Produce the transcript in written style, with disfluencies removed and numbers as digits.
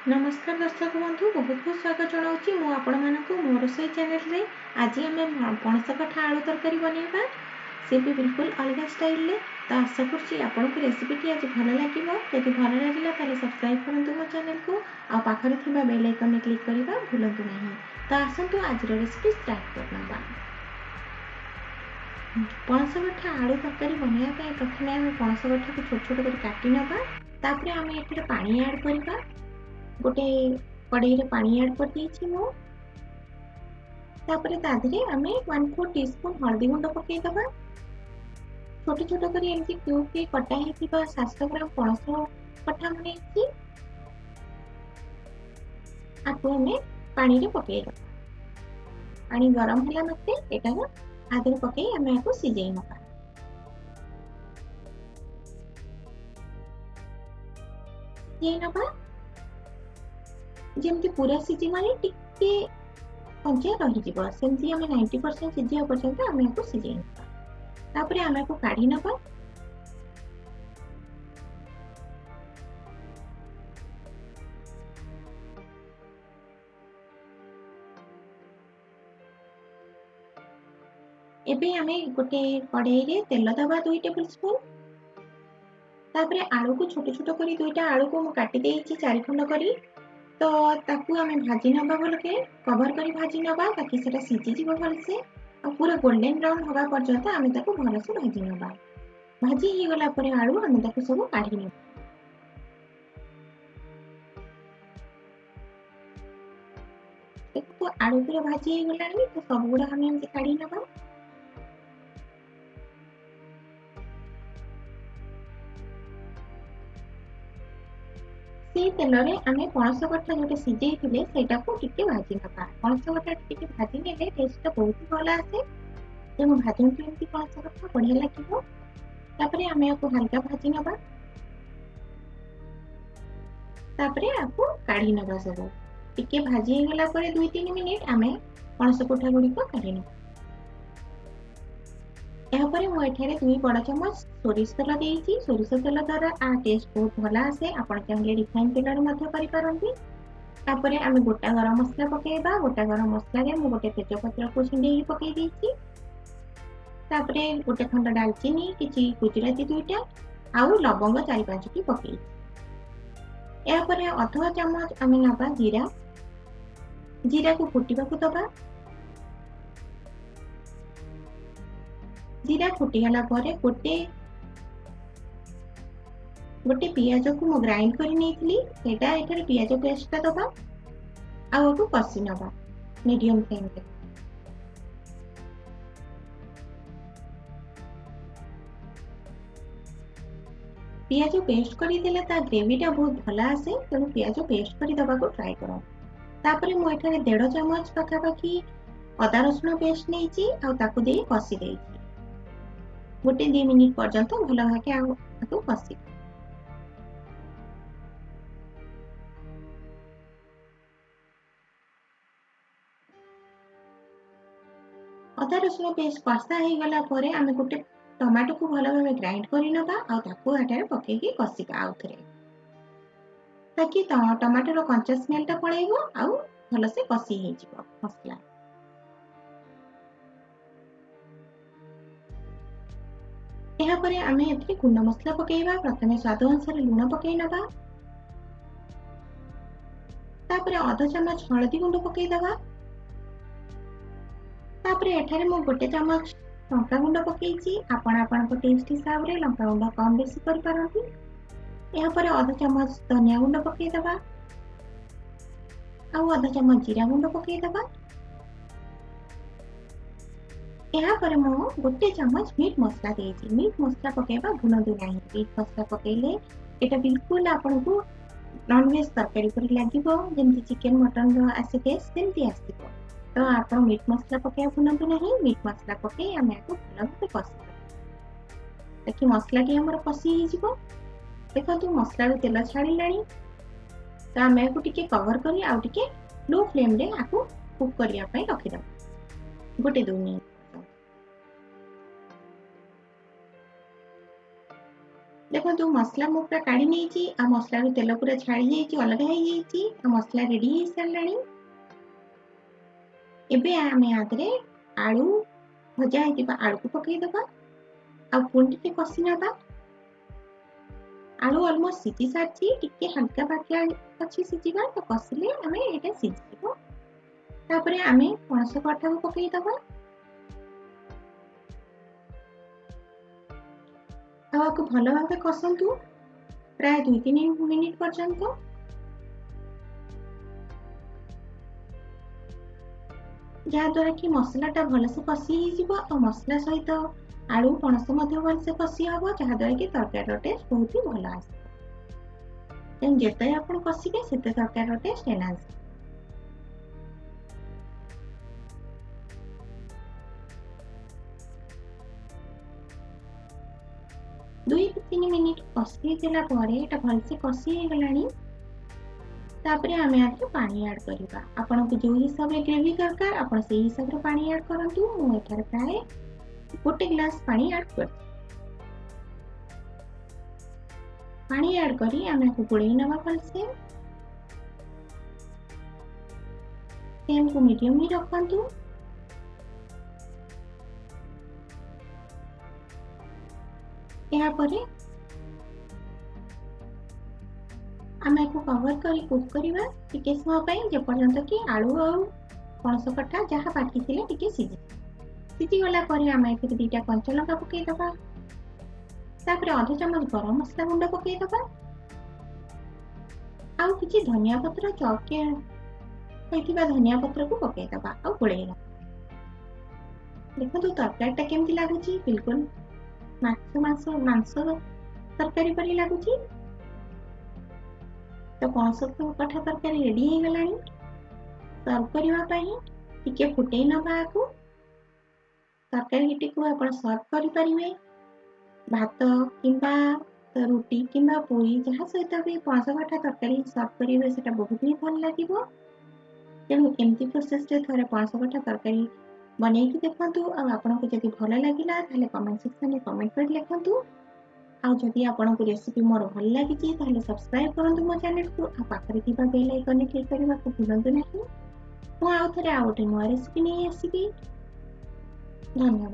ନମସ୍କାର ଦର୍ଶକ ବନ୍ଧୁ, ବହୁତ ବହୁତ ସ୍ୱାଗତ ଜଣାଉଛି ମୁଁ ଆପଣମାନଙ୍କୁ ମୋ ରୋଷେଇ ଚ୍ୟାନେଲରେ। ଆଜି ଆମେ ପଣସ କଠା ଆଳୁ ତରକାରୀ ବନେଇବା, ସେ ବି ବିଲକୁଲ ଅଲଗା ଷ୍ଟାଇଲରେ। ତ ଆଶା କରୁଛି ଆପଣଙ୍କୁ ରେସିପିଟି ଆଜି ଭଲ ଲାଗିବ। ଯଦି ଭଲ ଲାଗିଲା, ତାହେଲେ ସବସ୍କ୍ରାଇବ୍ କରନ୍ତୁ ମୋ ଚ୍ୟାନେଲକୁ ଆଉ ପାଖରେ ଥିବା ବେଲ୍ ଆଇକନ୍ରେ କ୍ଲିକ୍ କରିବା ଭୁଲନ୍ତୁ ନାହିଁ। ତ ଆସନ୍ତୁ, ଆଜିର ରେସିପି ଷ୍ଟାର୍ଟ କରିନେବା। ପଣସ କଠା ଆଳୁ ତରକାରୀ ବନେଇବା ପାଇଁ ପ୍ରଥମେ ଆମେ ପଣସ କଠାକୁ ଛୋଟ ଛୋଟ କରି କାଟି ନେବା। ତାପରେ ଆମେ ଏଥିରେ ପାଣି ଆଡ଼୍ କରିବା। ଗୋଟେ କଡ଼େଇରେ ପାଣି ଆଡ଼୍ କରିଦେଇଛି ମୁଁ। ତାପରେ ତା ଦେହରେ ଆମେ 1/4 ଟି ସ୍ପୁନ୍ ହଳଦୀ ଗୁଣ୍ଡ ପକାଇଦେବା। ଛୋଟ ଛୋଟ କରି ଏମିତି କ୍ୟୁବ୍ କଟା ହେଇଥିବା 700 ଗ୍ରାମ ପଣସ କଠା ମୁଁ ନେଇଛି। ଆକୁ ଆମେ ପାଣିରେ ପକାଇଦେବା। ପାଣି ଗରମ ହେଲା ମାତ୍ରେ ଏଟାକୁ ଆ ଦେହରେ ପକାଇ ଆମେ ଆକୁ ସିଝେଇ ନେବା। ସିଝେଇ ନେବା ଯେମିତି ପୁରା ସିଝିବନି, ଟିକେ କଞ୍ଚା ରହିଯିବ, ସେମିତି ଆମେ 90% ସିଝିବା ପର୍ଯ୍ୟନ୍ତ ଆମେ ଏହାକୁ ସିଝେଇ ନେବା। ତାପରେ ଆମେ ଏହାକୁ କାଢ଼ି ନେବା। ଏବେ ଆମେ ଗୋଟେ କଢ଼େଇରେ ତେଲ ଦେବା 2 ଟେବୁଲ ସ୍ପୁନ୍। ତାପରେ ଆଳୁକୁ ଛୋଟ ଛୋଟ କରି, ଦୁଇଟା ଆଳୁକୁ ମୁଁ କାଟି ଦେଇଛି ଚାରି ଖଣ୍ଡ କରି, ତ ତାକୁ ଆମେ ଭାଜି ନେବା। ଭଲକେ କଭର କରି ଭାଜି ନେବା, ତାକି ସେଟା ସିଝିଯିବ ଭଲସେ। ଆଉ ପୁରା ଗୋଲ୍ଡେନ୍ ବ୍ରାଉନ୍ ହେବା ପର୍ଯ୍ୟନ୍ତ ଆମେ ତାକୁ ଭଲସେ ଭାଜି ନେବା। ଭାଜି ହେଇଗଲା ପରେ ଆଳୁ ଆମେ ତାକୁ ସବୁ କାଢ଼ି ନେବା। ଦେଖନ୍ତୁ, ଆଳୁ ପୁରା ଭାଜି ହେଇଗଲାଣି। ତ ସବୁଗୁଡ଼ା ଆମେ ଏମିତି କାଢ଼ି ନେବା। ସେଇ ତେଲରେ ଆମେ ପଣସ କଠା ଯୋଉଟା ସିଝେଇଥିଲେ, ସେଇଟାକୁ ଟିକେ ଭାଜି ନେବା। ପଣସ କଠା ଟିକେ ଭାଜି ନେଲେ ଟେଷ୍ଟଟା ବହୁତ ଭଲ ଆସେ। ତେଣୁ ଭାଜନ୍ତୁ ଏମିତି ପଣସ କଠା, ବଢ଼ିଆ ଲାଗିବ। ତାପରେ ଆମେ ୟାକୁ ହାଲକା ଭାଜି ନେବା। ତାପରେ ଆକୁ କାଢ଼ି ନେବା। ସବୁ ଟିକେ ଭାଜି ହେଇଗଲା ପରେ 2-3 ମିନିଟ୍ ଆମେ ପଣସ କଠା ଗୁଡ଼ିକ କାଢ଼ି ନେବା। ଏହାପରେ ମୁଁ ଏଠାରେ 2 ବଡ଼ ଚାମଚ ସୋରିଷ ତେଲ ଦେଇଛି। ସୋରିଷ ତେଲ ଦ୍ୱାରା ଆ ଟେଷ୍ଟ ବହୁତ ଭଲ ଆସେ। ଆପଣ ଚାହିଁଲେ ରିଫାଇନ୍ ତେଲରେ ମଧ୍ୟ କରିପାରନ୍ତି। ତାପରେ ଆମେ ଗୋଟା ଗରମ ମସଲା ପକାଇବା। ଗୋଟା ଗରମ ମସଲାରେ ମୁଁ ଗୋଟେ ତେଜପତ୍ରକୁ ଛିଣ୍ଡେଇକି ପକାଇ ଦେଇଛି। ତାପରେ ଗୋଟେ ଖଣ୍ଡ ଡାଲଚିନି, କିଛି ଗୁଜୁରାତି ଦୁଇଟା ଆଉ ଲବଙ୍ଗ 4-5ଟି ପକେଇଛି। ଏହାପରେ ଅଧ ଚାମଚ ଆମେ ନେବା ଜିରା। ଜିରାକୁ ଫୁଟିବାକୁ ଦବା। ଜିରା ଫୁଟିଗଲା ପରେ ଗୋଟେ ଗୋଟେ ପିଆଜକୁ ମୁଁ ଗ୍ରାଇଣ୍ଡ କରି ନେଇଥିଲି, ସେଇଟା ଏଠାରେ ପିଆଜ ପେଷ୍ଟଟା ଦବା ଆଉ ଆକୁ କଷି ନେବା ମିଡ଼ିୟମ ଫ୍ଲେମ୍ରେ। ପିଆଜ ପେଷ୍ଟ କରିଦେଲେ ତା ଗ୍ରେଭିଟା ବହୁତ ଭଲ ଆସେ, ତେଣୁ ପିଆଜ ପେଷ୍ଟ କରି ଦେବାକୁ ଟ୍ରାଏ କରନ୍ତୁ। ତାପରେ ମୁଁ ଏଠାରେ ଦେଢ଼ ଚାମଚ ପାଖାପାଖି ଅଦା ରସୁଣ ପେଷ୍ଟ ନେଇଛି ଆଉ ତାକୁ ଦେଇ କଷି ଦେଇଛି। ଗୋଟେ 2 ମିନିଟ୍ ପର୍ଯ୍ୟନ୍ତ ଭଲ ଭାବେ ଆଉ ତାକୁ କଷି ଅଦା ରସୁଣ ପେଷ୍ଟ କଷା ହେଇଗଲା ପରେ ଆମେ ଗୋଟେ ଟମାଟୋକୁ ଭଲ ଭାବେ ଗ୍ରାଇଣ୍ଡ କରିନେବା ଆଉ ତାକୁ ଏଠାରେ ପକେଇକି କଷିବା ଆଉଥରେ, ତାକି ଟମାଟୋର କଞ୍ଚା ସ୍ମେଲଟା ପଳେଇବ ଆଉ ଭଲସେ କଷି ହେଇଯିବ ମସଲା। ଏହାପରେ ଆମେ ଏଥିରେ ଗୁଣ୍ଡ ମସଲା ପକେଇବା। ପ୍ରଥମେ ସ୍ୱାଦ ଅନୁସାରେ ଲୁଣ ପକେଇ ନେବା। ତାପରେ ଅଧ ଚାମଚ ହଳଦୀ ଗୁଣ୍ଡ ପକେଇଦେବା। ତାପରେ ଏଠାରେ ମୁଁ ଗୋଟେ ଚାମଚ ଲଙ୍କା ଗୁଣ୍ଡ ପକେଇଛି। ଆପଣ ଆପଣଙ୍କ ଟେଷ୍ଟ ହିସାବରେ ଲଙ୍କା ଗୁଣ୍ଡ କମ୍ ବେଶୀ କରିପାରନ୍ତି। ଏହାପରେ ଅଧ ଚାମଚ ଧନିଆ ଗୁଣ୍ଡ ପକେଇଦେବା ଆଉ ଅଧ ଚାମଚ ଜିରା ଗୁଣ୍ଡ ପକେଇଦେବା। ଏହାପରେ ମୁଁ ଗୋଟେ ଚାମଚ ମିଟ୍ ମସଲା ଦେଇଛି। ମିଟ୍ ମସଲା ପକାଇବା ଭୁଲନ୍ତୁ ନାହିଁ। ମିଟ୍ ମସଲା ପକାଇଲେ ଏଇଟା ବିଲକୁଲ ଆପଣଙ୍କୁ ନନଭେଜ୍ ତରକାରୀ ପରି ଲାଗିବ। ଯେମିତି ଚିକେନ୍ ମଟନ୍ର ଆସେ ଟେଷ୍ଟ, ସେମିତି ଆସିବ। ତ ଆପଣ ମିଟ୍ ମସଲା ପକାଇବା ଭୁଲନ୍ତୁ ନାହିଁ। ମିଟ୍ ମସଲା ପକାଇ ଆମେ ଏହାକୁ ଭଲ ଭାବେ କଷିବା, ତାକି ମସଲାଟି ଆମର କଷି ହେଇଯିବ। ଦେଖନ୍ତୁ, ମସଲାରୁ ତେଲ ଛାଡ଼ିଲାଣି। ତ ଆମେ ଏହାକୁ ଟିକେ କଭର କରି ଆଉ ଟିକେ ଲୋ ଫ୍ଲେମ୍ରେ ଆକୁ କୁକ୍ କରିବା ପାଇଁ ରଖିଦେବା ଗୋଟେ 2 ମିନିଟ୍। ଦେଖନ୍ତୁ, ମସଲା ମୁଁ ପୁରା କାଢ଼ି ନେଇଛି ଆଉ ମସଲାରୁ ତେଲ ପୁରା ଛାଡ଼ି ଯାଇଛି, ଅଲଗା ହେଇଯାଇଛି ଆଉ ମସଲା ରେଡ଼ି ହେଇସାରିଲାଣି। ଏବେ ଆମେ ୟା ଦେହରେ ଆଳୁ, ଭଜା ହେଇଥିବା ଆଳୁକୁ ପକେଇଦେବା ଆଉ ପୁଣି ଟିକେ କଷି ନେବା। ଆଳୁ ଅଲମୋଷ୍ଟ ସିଝି ସାରିଛି, ଟିକେ ହାଲକା ବାକି ଅଛି ସିଝିବା, ତ କଷିଲେ ଆମେ ଏଇଟା ସିଝିଯିବ। ତାପରେ ଆମେ ପଣସ କଠାକୁ ପକେଇଦେବା ଆଉ ଆକୁ ଭଲ ଭାବେ କଷନ୍ତୁ ପ୍ରାୟ 2-3 ମିନିଟ୍ ପର୍ଯ୍ୟନ୍ତ। ଯାହାଦ୍ୱାରା କି ମସଲାଟା ଭଲସେ କଷି ହେଇଯିବ ଆଉ ମସଲା ସହିତ ଆଳୁ ପଣସ ମଧ୍ୟ ଭଲସେ କଷି ହବ, ଯାହାଦ୍ୱାରା କି ତରକାରୀର ଟେଷ୍ଟ ବହୁତ ହି ଭଲ ଆସିବ। ତେଣୁ ଯେତେ ଆପଣ କଷିବେ ସେତେ ତରକାରୀର ଟେଷ୍ଟ ଏନହାନ୍ସ। 2-3 ମିନିଟ୍ କଷି ଦେଲା ପରେ ଏଇଟା ଭଲସେ କଷି ହେଇଗଲାଣି। ତାପରେ ଆମେ ୟାଥିରେ ପାଣି ଆଡ଼୍ କରିବା। ଆପଣଙ୍କୁ ଯେଉଁ ହିସାବରେ ଗ୍ରେଭି ଦରକାର ଆପଣ ସେଇ ହିସାବରେ ପାଣି ଆଡ଼୍ କରନ୍ତୁ। ମୁଁ ଏଠାରେ ପ୍ରାୟ 1 ଗ୍ଲାସ୍ ପାଣି ଆଡ଼୍ କରିଛି। ପାଣି ଆଡ଼୍ କରି ଆମେ ଆକୁ ଗୋଳେଇ ନେବା ଭଲସେ। ଫ୍ଲେମ୍କୁ ମିଡ଼ିୟମ୍ ହିଁ ରଖନ୍ତୁ। ଏହାପରେ ଆମେ ଆକୁ କଭର କରି କୁକ୍ କରିବା ଟିକେ ସମୟ ପାଇଁ, ଯେପର୍ଯ୍ୟନ୍ତ କି ଆଳୁ ଆଉ ପଣସ କଠା ଯାହା ବାକି ଥିଲା ଟିକେ ସିଝି। ସିଝିଗଲା ପରେ ଆମେ ଏଥିରେ 2ଟା କଞ୍ଚା ଲଙ୍କା ପକେଇଦେବା। ତାପରେ ଅଧ ଚାମଚ ଗରମ ମସଲା ଗୁଣ୍ଡ ପକେଇଦେବା ଆଉ କିଛି ଧନିଆ ପତ୍ର, ଚପ୍ ହେଇଥିବା ଧନିଆ ପତ୍ରକୁ ପକେଇଦେବା ଆଉ ଗୋଳେଇ ନେବା। ଦେଖନ୍ତୁ ତରକାରୀଟା କେମିତି ଲାଗୁଛି, ବିଲକୁଲ ମାଛ ମାଂସ ମାଂସ ତରକାରୀ ପରି ଲାଗୁଛି। ତ ପଣସ କଠା ତରକାରୀ ରେଡି ହେଇଗଲାଣି। ସର୍ଭ କରିବା ପାଇଁ ଟିକେ ଫୁଟେଇ ନେବା ଆକୁ। ତରକାରୀଟିକୁ ଆପଣ ସର୍ଭ କରିପାରିବେ ଭାତ କିମ୍ବା ରୁଟି କିମ୍ବା ପୁରୀ, ଯାହା ସହିତ ବି ପଣସ କଠା ତରକାରୀ ସର୍ଭ କରିବେ ସେଟା ବହୁତ ହିଁ ଭଲ ଲାଗିବ। ତେଣୁ ଏମିତି ପ୍ରୋସେସରେ ଥରେ ପଣସ କଠା ତରକାରୀ ବନେଇକି ଦେଖନ୍ତୁ। ଆଉ ଆପଣଙ୍କୁ ଯଦି ଭଲ ଲାଗିଲା ତାହେଲେ କମେଣ୍ଟ ସେକ୍ସନରେ କମେଣ୍ଟ କରି ଲେଖନ୍ତୁ। ଆଉ ଯଦି ଆପଣଙ୍କୁ ରେସିପି ମୋର ଭଲ ଲାଗିଛି ତାହେଲେ ସବସ୍କ୍ରାଇବ୍ କରନ୍ତୁ ମୋ ଚ୍ୟାନେଲକୁ ଆଉ ପାଖରେ ଥିବା ବେଲ୍ ଆଇକନରେ କ୍ଲିକ୍ କରିବାକୁ ଭୁଲନ୍ତୁ ନାହିଁ। ମୁଁ ଆଉ ଥରେ ଆଉ ଗୋଟେ ନୂଆ ରେସିପି ନେଇ ଆସିବି। ଧନ୍ୟବାଦ।